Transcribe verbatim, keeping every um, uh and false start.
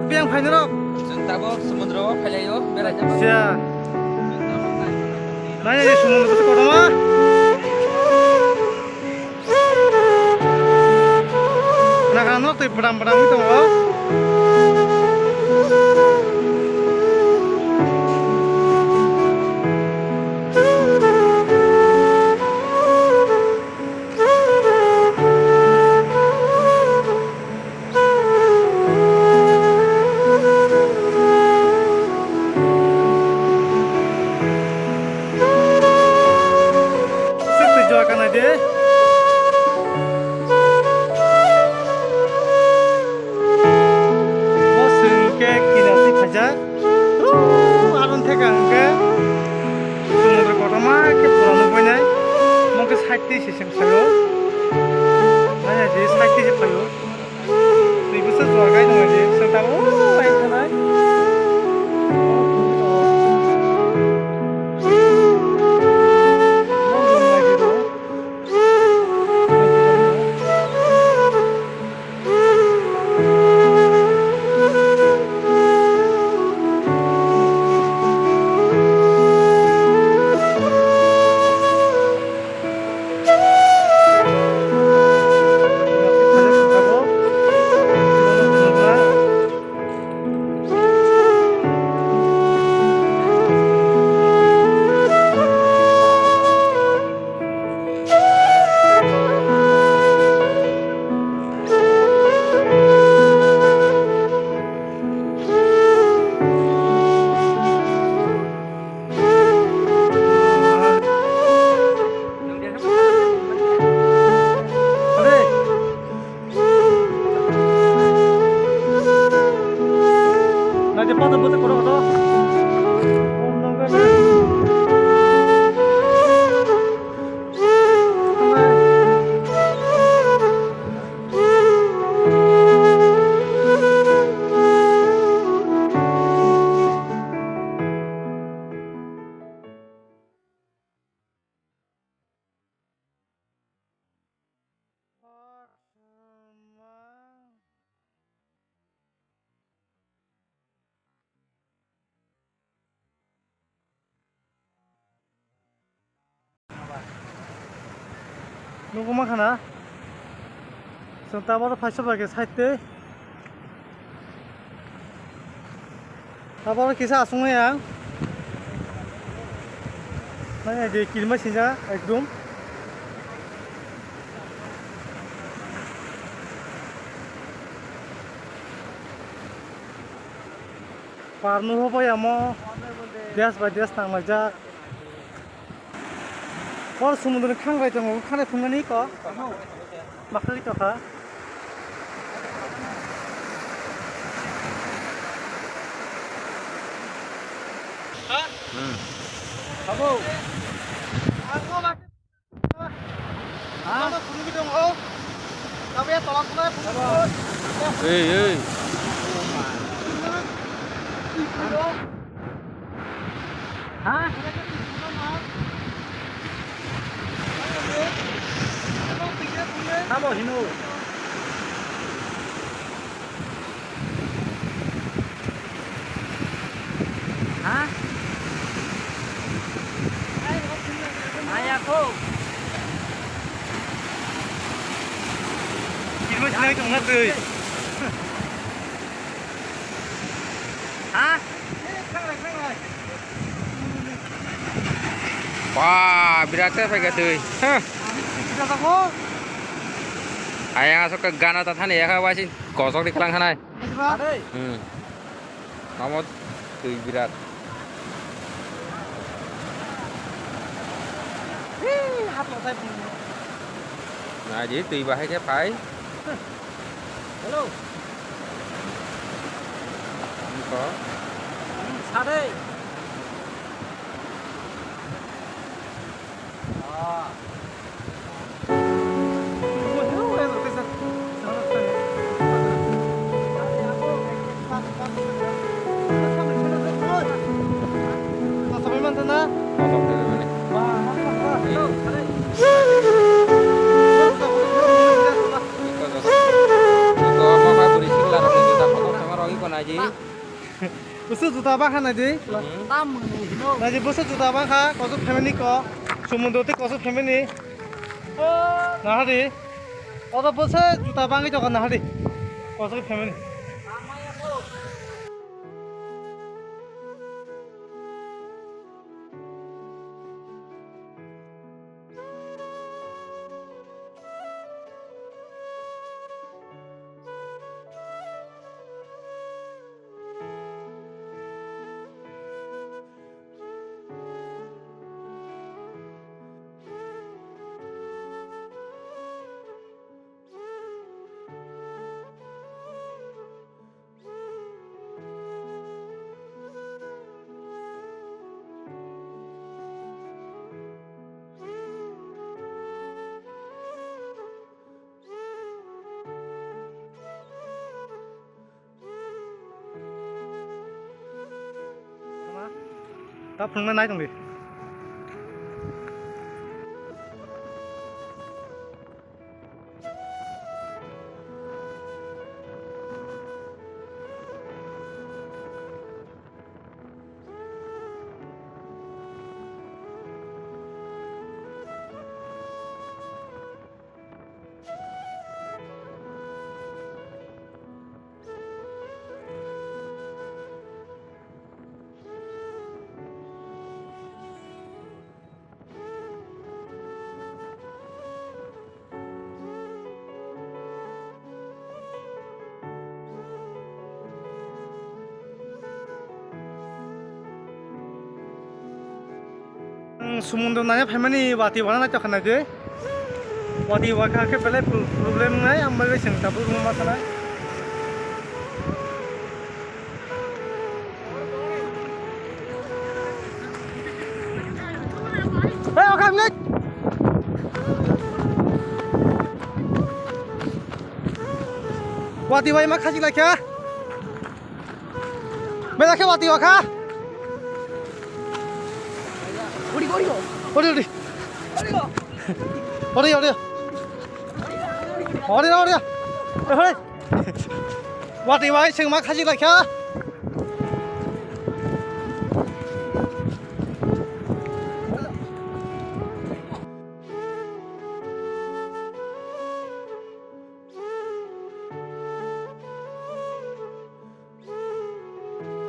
Biyang phainai rok. Chwng tabuk sumundro o phailaio, beraijak. Siya. Nai nai sumundro bwswk kotorma. Naga no twi bwdam bwdam wng tongo. Sik twi jua kanai de. Bo swng khe kina twi phaijak. Aron theka hwnkhe sumundro kotorma khe pura nukbainai. Mokhe side twi se seng phaio. Nai nai di side twi se phaio. Twi bwsa jua gai tongmani, chwng tabuk bai thanai. Nuguma khana. Chwng taboro phaisa bai khe side twi. Taboro kisa aswk maya. Nai nai de kirima sinja ekdom. Par nuho bai amo des bai des tanglaijak. Hor sumundroni khang bai tongo, khana thumnani ko. Makhai tokha. Hmm. Abo. Ei, ei. Ha? Abo hino. Ha? Ayako. Kirma sinai tongna twi. Ha? Ba, birat khe phaikha twi. Heh. Ayang aswk khe gana ta thani yakha waising kosok ri klang khanai. Hmm. Mamo twi birat. Naidi twi bahai khe phai. Hello. Wngkha. Hmm, sade. Ah. Juta bangkha naidi. Tam hwnwi hino. Naidi bwswk juta bangkha, kosok family ko. Sumundo tei kosok family. Nahadi. Oto bwswk juta bangwi tongkha nahadi. Kosok family. Ta phunuknai nai tongdi. Ang sumundo nanya phaimani wati wana nai tokha naidi. Wati wakha khe belai pro-, problem nai, ang bai seng tabuk rwma sanai. Hey, okham nai. Wati bai ma khajik laikha. Mela khe wati wakha. Ori, ori. Ori, ori. Ori, ori. Ori, ori. Hey. Wati bai seng ma khajik laikha.